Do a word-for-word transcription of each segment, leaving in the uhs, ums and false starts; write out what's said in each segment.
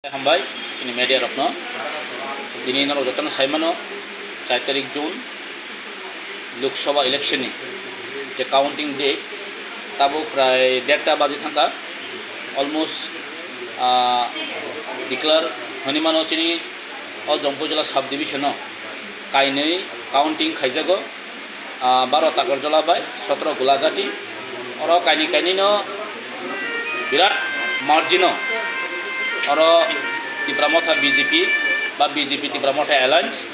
Hambai chini media rokno. Tini norok jotono saimano, char tarik June, Lok Sabha election ni je counting day, tabuk prai derta baji thangkha, almost, ah, declare hwnwi mano chini o Jampui Jila sub division o kainwi counting khaijago, ah, baro Takarjala bai sotro Gulagati. Oro kaini kaini no birat margin o oro Tipra Motha B J P ba B J P Tipra Motha Alliance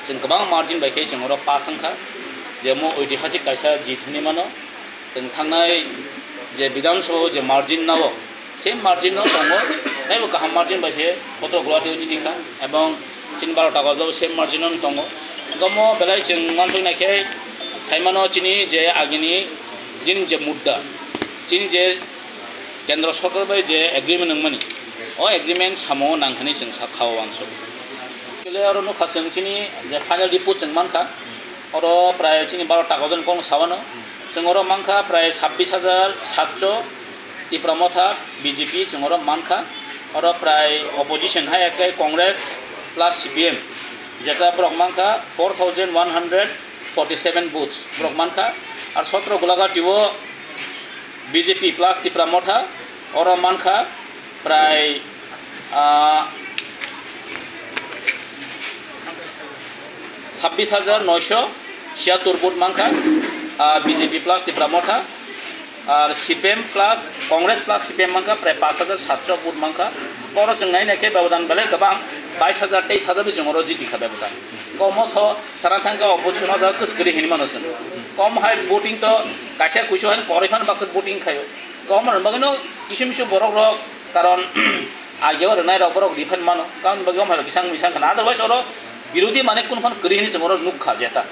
chwng kwbang margin bai khe chwng oro pass wngkha, je mo oitihasik kaisa jit hwnwi mano. Chwng thangnai je Bidhan Sabha o je margin nao, same margin no tongo, taibo kaham margin bai se kotor Guwahati o jiti kha, ebong chini baro Takarjala o same margin no tongo. Gomo belai chwng uansuk nai khe saimano chini je agini jini je mudda, chini je Kendra Sorkar bai je agreement wngmani, o agreement samung nang hwnwi chwng sa kha o uansuk. Actually oro nukha chwng chini je final report chwng mankha, oro prai chini baro Takarjala ni kokno sawano. Chwng oro mankha prai sabbish hajar satso Tipra Motha B J P chwng oro mankha. Oro prai opposition hai khe Congress plus C P M, jeta borok mankha four thousand one hundred forty seven votes borok mankha. Ar sotro Gulagati o B J P plus Tipra Motha oro mankha prai, ah, sabbish hajar noisho chiyattor vote mankha, ah, B J P plus Tipra Motha, ar C P M plus Congress plus C P M mankha prai pash hajar satso vote mankha. Oro chwng nai nai khe bebodan belai kwbang, bais hajar, teis hajar bai chwng oro jiti kha bebodan. Omo tho sana thang khe opposition o jaga kwswk kwrwi hinwi mano chwng. Kom hai voting to kaisa kuisu hai koroi phano baksa voting khaio. Kom rwna bagwi no kisu misu borok rok karon ageo rwnai rok borok rifan mano. Karon bagwi om hai rok kisang misang khana. Otherwise oro birodhi mane kun phano kwrwi hinwi chwng oro nukha jeta.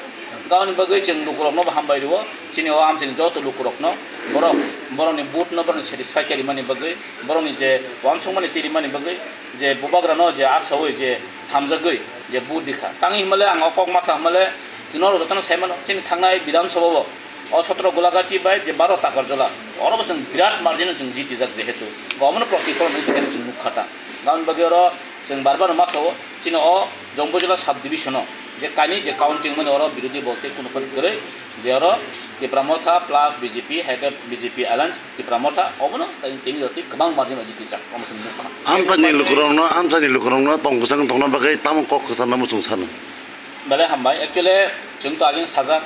Karon bagwi chwng lukurok no bo hambai rwo. Chini o amchini joto lukurok no borok, borokni vote no borokni satisfy khe rimani bagwi, borokni je uansukmani twi rimani bagwi, je bubagra no je asaui je hamjagwi je vote rikha. Tangwi himale ang o kok masa himale chini oro jotono saimano chini thangnai Bidhan Sabha o, o sotro Gulagati bai je baro Takarjala, oro bo chwng birat margin o chwng jitijak jehetu. Omono protipholon wngkha khe chwng nukha ta. Gaboni bagwi oro chwng bar bar masa o chini o Jampui Jila sub division o je kainwi je counting mani oro birodhi bolte kunu phano kwrwi je oro Tipra Motha plus B J P hai khe B J P alliance Tipra Motha obono tini jotoi kwbang margin bai jitijak omo chwng nukha. Amsani lukurokno, amsani lukurokno tong kwchang tongna bagwi tamo kok kwcharno muchung sano. Belai hambai. Actually, chwng to agini sajak.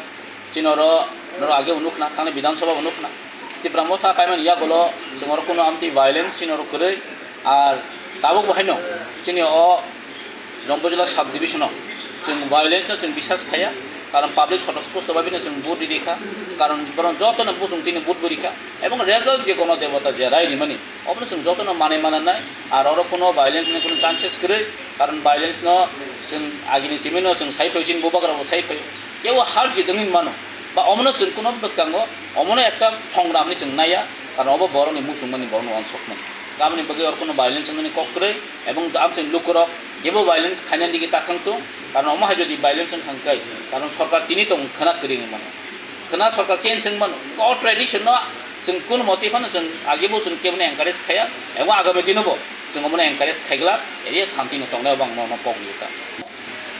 Chini oro, noro age bo nukna, thangni Bidhan Sabha bo nukna. Tipra Motha paimani yagulo, chwng oro kuno amtwi violence chini oro kwrwi. Ar tabuk bo haino, chini o Jampui Jila sub division o, chwng violence no chwng bisas khaya. Karon public soto spusto bai bini chwng vote rikha. Karon boron joto no busung tini vote bo rikha. Ebong result je kono debota je rai rimani, obono chwng jotono manwi mananai, ar oro kuno violence ni kuno chances kwrwi, karon violence no chwng agini simi no chwng sai phai, chini bubagra bo sai phai, kebo har jit wngwi mano, ba omono chwng kuno bwskango omono ekta songram ni chwng naiya, karon obo borokni muchungmani borokno uansukmani, tamoni bagwi oro kuno violence wngnani kok kwrwi, ebong amchwng lukurok kebo violence khaina digi ta thang tung, karon omo hai jodi violence wng thang khe, karon sorkar tini tong khwna kwrwi wngwi mano. Khwna sorkar change wng mano. O tradition no chwng kun motwi phano chwng agi bo chwng kebono encourage khaya, ebo agami dino bo chwng omono encourage khaiglak, area shanti no tongnai, obo ang nono kok rikha.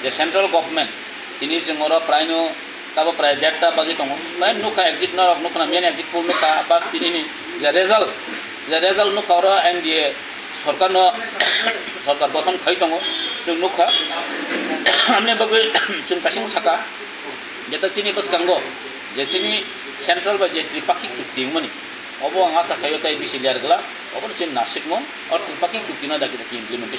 Je central government tini chwng oro prai no tabo prai derta baji tongo. Prai nukha exit norok nukha na main exit poll nukha, bas tini ni je result, je result nukha oro N D A sorkar no, sorkar gothon khai tongo, chwng nukha. Amni bagwi chwng kaisa saka, jeta chini bwskango je chini central bai je tripakhik chukti wngmani, obo ang asa khaio tei bisi ler glak, obo chini nasikmung, o tripakhik chukti no daki daki implementation.